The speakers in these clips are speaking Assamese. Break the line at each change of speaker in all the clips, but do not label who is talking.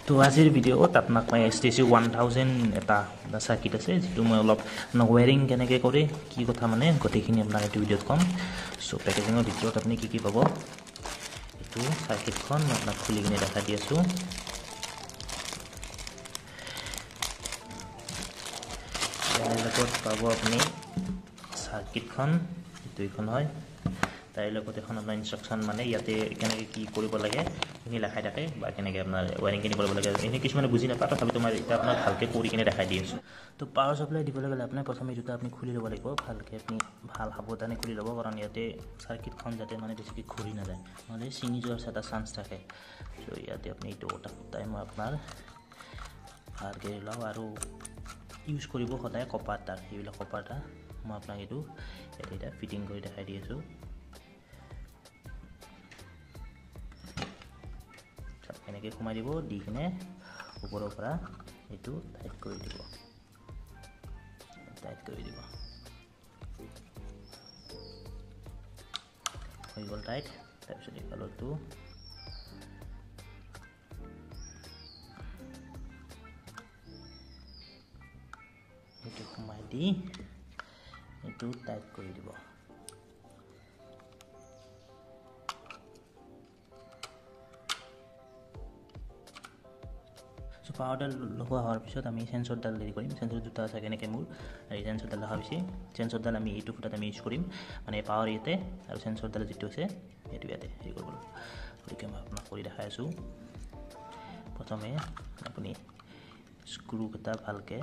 তো আজিৰ ভিডিঅ'ত আপোনাক মই STC 1000 এটা চাৰ্কিট আছে যিটো মই অলপ ৱায়াৰিং কেনেকৈ কৰে কি কথা মানে গোটেইখিনি আপোনাক এইটো ভিডিঅ'ত ক'ম। চ' পেকেজিঙৰ ভিতৰত আপুনি কি কি পাব এইটো চাৰ্কিটখন মই আপোনাক খুলি কিনে দেখাই দি আছোঁ। ইয়াৰ লগত পাব আপুনি চাৰ্কিটখন, এইটো এইখন হয়। তাইৰ লগত এখন আপোনাৰ ইনষ্ট্ৰাকশ্যন মানে ইয়াতে কেনেকৈ কি কৰিব লাগে সেইখিনি লেখাই থাকে বা কেনেকৈ আপোনাৰ ৱায়াৰিংখিনি কৰিব লাগে এনেই কিছুমানে বুজি নাপায়, তথাপিতো মই এতিয়া আপোনাক ভালকৈ কৰি কিনে দেখাই দি আছোঁ। তো পাৱাৰ চাপ্লাই দিবলৈ গ'লে আপোনাৰ প্ৰথমে দুটা আপুনি খুলি ল'ব লাগিব, ভালকৈ আপুনি ভাল সাৱধানে খুলি ল'ব, কাৰণ ইয়াতে চাৰ্কিটখন যাতে মানে বেছিকৈ ঘূৰি নাযায়, নহ'লে ছিঙি যোৱাৰ এটা চান্স থাকে। চ' ইয়াতে আপুনি এইটো এটা ফুটাই মই আপোনাৰ ভালকৈ লওঁ আৰু ইউজ কৰিব সদায় কপাৰ তাৰ, সেইবিলাক কপাৰ তাৰ মই আপোনাক এইটো ইয়াতে এতিয়া ফিটিং কৰি দেখাই দি আছোঁ। এনেকৈ সোমাই দিব, দি কিনে ওপৰৰ পৰা এইটো টাইট কৰি দিব, টাইট কৰি দিব, হৈ গ'ল টাইট। তাৰপিছত এইফালতো এইটো সোমাই দি এইটো টাইট কৰি দিব। চ' পাৱাৰডাল লগোৱা হোৱাৰ পিছত আমি চেঞ্চৰডাল হেৰি কৰিম। চেঞ্চৰ দুটা আছে কেনেকৈ মোৰ এই চেঞ্চৰডাল লগা হৈছে। চেঞ্চৰডাল আমি এইটো ফুটাত আমি ইউজ কৰিম, মানে পাৱাৰ ইয়াতে আৰু চেঞ্চৰডাল যিটো আছে সেইটো ইয়াতে হেৰি কৰিব লাগিব। গতিকে মই আপোনাক কৰি দেখাই আছোঁ। প্ৰথমে আপুনি স্ক্ৰুকেইটা ভালকৈ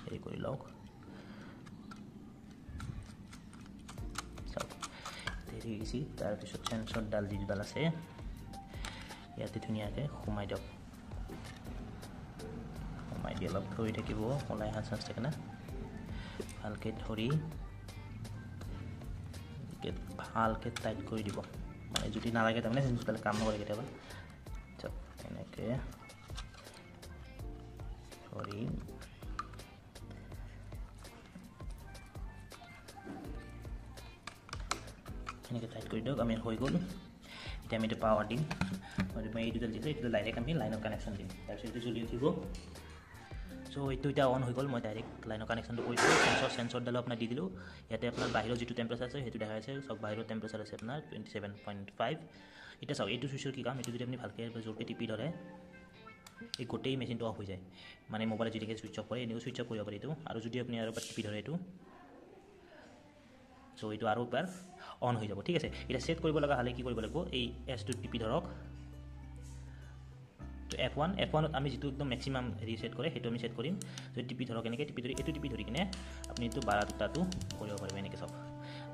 হেৰি কৰি লওক। হেৰি গৈছে। তাৰপিছত চেঞ্চৰডাল যিডাল আছে ইয়াতে ধুনীয়াকৈ সোমাই দিয়ক। সোমাই দি অলপ ধৰি থাকিব, ওলাই অহা চান্স থাকে না, ভালকৈ ধৰি ভালকৈ টাইট কৰি দিব। মানে যদি নালাগে তাৰমানে চেঞ্চৰডালে কাম নকৰে কেতিয়াবা। এনেকৈ ধৰি এনেকৈ টাইট কৰি দিয়ক, আমি হৈ গ'ল। এতিয়া আমি এইটো পাৱাৰ দিম। মই এই দুডাল দিছোঁ, এইটো ডাইৰেক্ট আমি লাইনৰ কানেকশ্যন দিম, তাৰপিছত এইটো জ্বলি উঠিব। চ' এইটো এতিয়া অন হৈ গ'ল। মই ডাইৰেক্ট লাইনৰ কানেকশ্যনটো কৰি দিলোঁ। চেঞ্চৰডালো আপোনাক দি দিলোঁ। ইয়াতে আপোনাৰ বাহিৰৰ যিটো টেম্পাৰেচাৰ আছে সেইটো দেখাই আছে। চাওক বাহিৰৰ টেম্পাৰেচাৰ আছে আপোনাৰ 27.5। এতিয়া চাওক এইটো চুইচৰ কি কাম, এইটো যদি আপুনি ভালকৈ জোৰকৈ টিপি ধৰে এই গোটেই মেচিনটো অফ হৈ যায়। মানে মোবাইলত যেনেকৈ চুইচ অফ কৰে এনেকৈ চুইচ অফ কৰিব পাৰি এইটো। আৰু যদি আপুনি আৰু এবাৰ টিপি ধৰে এইটো, চ' এইটো আৰু একবাৰ অন হৈ যাব। ঠিক আছে, এতিয়া ছেট কৰিব লগা হ'লে কি কৰিব লাগিব, এই এছটো টিপি ধৰক। তো এফ ওৱানত আমি যিটো একদম মেক্সিমাম হেৰি ছেট কৰে সেইটো আমি ছেট কৰিম। যদি টিপি ধৰক এনেকৈ টিপি ধৰি এইটো টিপি ধৰি কিনে আপুনি এইটো বাৰা দুটাটো কৰিব পাৰিব। এনেকৈ চাওক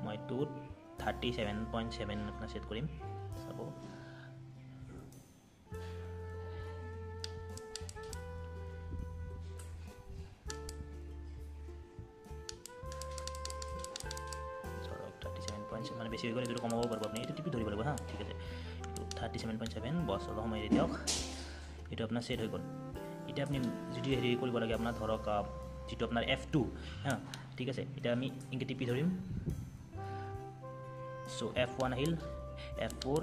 মই এইটো 37.7 আপোনাৰ ছেট কৰিম। চাব মানে বেছি হৈ গ'ল, এইটো কমাব পাৰিব আপুনি, এইটো টিপি ধৰিব লাগিব। হা, ঠিক আছে, এইটো 37.7 বছ, অলপ সময় এৰি দিয়ক, এইটো আপোনাৰ ছেট হৈ গ'ল। এতিয়া আপুনি যদি হেৰি কৰিব লাগে আপোনাৰ ধৰক যিটো আপোনাৰ F2, হা ঠিক আছে, এতিয়া আমি এনেকৈ টিপি ধৰিম। চ' F1 আহিল, F4,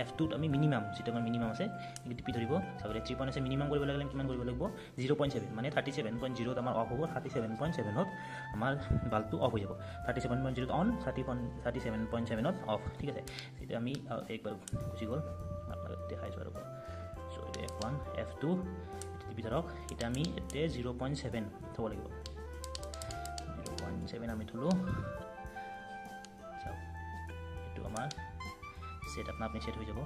F2ত আমি মিনিমাম যিটো আমাৰ মিনিমাম আছে এনেকৈ টিপি ধৰিব। চাব 3 আছে, মিনিমাম কৰিব লাগিলে কিমান কৰিব লাগিব, 0.7, মানে 37.0ত আমাৰ অফ হ'ব, 37.7ত আমাৰ বাল্বটো অফ হৈ যাব। 37.0ত অন, 37.7ত অফ। ঠিক আছে, এতিয়া আমি একবাৰ গুচি গ'ল, আপোনাক দেখাইছোঁ আৰু। চ' এইটো F1, F2 এইটো টিপি ধৰক। এতিয়া আমি এতিয়া 0.7 থ'ব লাগিব, 0.7 আমি থ'লোঁ। চাওক এইটো আমাৰ সেট আপোনাৰ আপুনি সেট হৈ যাব,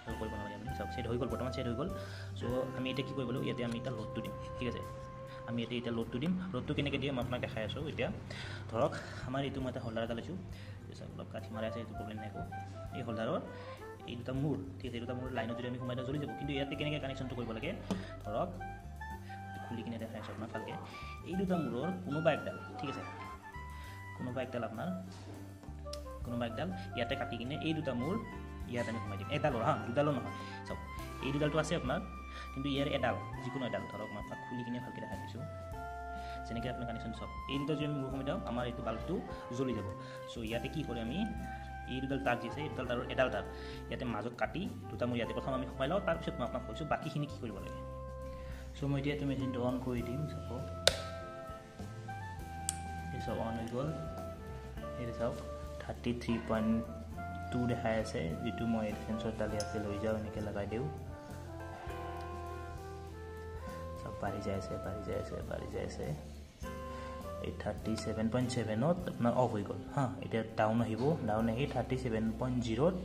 আৰু কৰিব নালাগে আপুনি। চাওক সেট হৈ গ'ল, বৰ্তমান সেট হৈ গ'ল। চ' আমি এতিয়া কি কৰিব লাগিব, ইয়াতে আমি এতিয়া লোডটো দিম। ঠিক আছে, আমি ইয়াতে এতিয়া লোডটো দিম। লোডটো কেনেকৈ দিয়ে মই আপোনাক দেখাই আছোঁ। এতিয়া ধৰক আমাৰ এইটো মই এটা হোল্ডাৰ এটা লৈছোঁ, অলপ কাঠি মাৰা আছে, এইটো প্ৰব্লেম নাই একো। এই হোল্ডাৰৰ এই দুটা মূৰ, ঠিক আছে, এই দুটা মূৰ লাইনত যদি আমি সোমাই দিওঁ জ্বলি যাব। কিন্তু ইয়াতে কেনেকৈ কানেকশ্যনটো কৰিব লাগে, ধৰক খুলি কিনে দেখাই আছোঁ আপোনাক ভালকৈ। এই দুটা মূৰৰ কোনোবা একডাল, ঠিক আছে, কোনোবা একডাল আপোনাৰ কোনোবা একডাল ইয়াতে কাটি কিনে এই দুটা মূৰ ইয়াত আমি সোমাই দিম। এডালৰ, হা, দুডালো নহয়। চাওক এই দুডালটো আছে আপোনাৰ, কিন্তু ইয়াৰ এডাল, যিকোনো এডাল ধৰক মই আপোনাক খুলি কিনে ভালকৈ দেখাই দিছোঁ। যেনেকৈ আপোনাৰ কানেকশ্যন চাওক, এই দুটা যদি আমি মূৰ সোমাই দিওঁ আমাৰ এইটো বাল্বটো জ্বলি যাব। চ' ইয়াতে কি কৰে আমি এই দুডাল তাৰ যি আছে, এই দুডাল তাৰৰ এডাল তাৰ ইয়াতে মাজত কাটি দুটা মোৰ ইয়াতে প্ৰথম আমি সোমাই লওঁ, তাৰপিছত মই আপোনাক কৈছোঁ বাকীখিনি কি কৰিব লাগে। চ' মই এতিয়া এইটো মেচিনটো অন কৰি দিম। চাব, এই চব অন হৈ গ'ল। এইটো চাওক 33.2 দেখাই আছে, যিটো মই চেঞ্চৰডাল ইয়াতে লৈ যাওঁ, এনেকৈ লগাই দিওঁ। চব বাঢ়ি যাই আছে, বাঢ়ি যাই আছে, বাঢ়ি যাই আছে। এই 37.7ত আপোনাৰ অফ হৈ গ'ল। হা, এতিয়া ডাউন আহিব, ডাউন আহি 37.0ত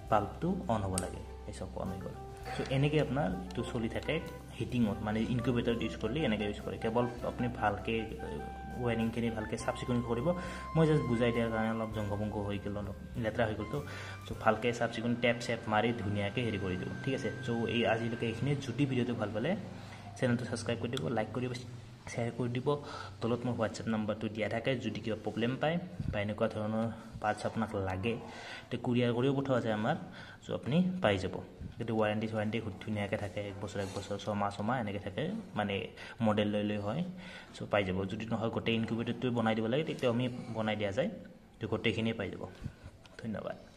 বাল্বটো অন হ'ব লাগে। এই চব অন হৈ গ'ল। চ' এনেকৈ আপোনাৰ এইটো চলি থাকে হিটিঙত, মানে ইনকিউবেটাৰত ইউজ কৰিলে এনেকৈ ইউজ কৰে। কেৱল আপুনি ভালকৈ ৱাইৰিংখিনি ভালকৈ চাফ চিকুণ কৰিব। মই জাষ্ট বুজাই দিয়াৰ কাৰণে অলপ জংঘ-ভংগ হৈ গ'ল, অলপ লেতেৰা হৈ গ'লতো। চ' ভালকৈ চাফ চিকুণ টেপ চেপ মাৰি ধুনীয়াকৈ হেৰি কৰি দিব, ঠিক আছে। চ' এই আজিলৈকে এইখিনিয়ে। যদি ভিডিঅ'টো ভাল পালে চেনেলটো ছাবস্ক্ৰাইব কৰি দিব, লাইক কৰিব, শ্বেয়াৰ কৰি দিব। তলত মোৰ হোৱাটছএপ নাম্বাৰটো দিয়া থাকে, যদি কিবা প্ৰব্লেম পায় বা এনেকুৱা ধৰণৰ পাৰ্টছ আপোনাক লাগে তে কুৰিয়াৰ কৰিও পঠোৱা যায় আমাৰ। চ' আপুনি পাই যাব। কিন্তু ৱাৰেণ্টি চোৱাৰেণ্টি ধুনীয়াকৈ থাকে, এক বছৰ এক বছৰ, ছমাহ ছমাহ এনেকৈ থাকে, মানে মডেল লৈ লৈ হয়। চ' পাই যাব। যদি নহয় গোটেই ইনকিউবেটৰটোৱে বনাই দিব লাগে, তেতিয়াও আমি বনাই দিয়া যায়, তো গোটেইখিনিয়ে পাই যাব। ধন্যবাদ।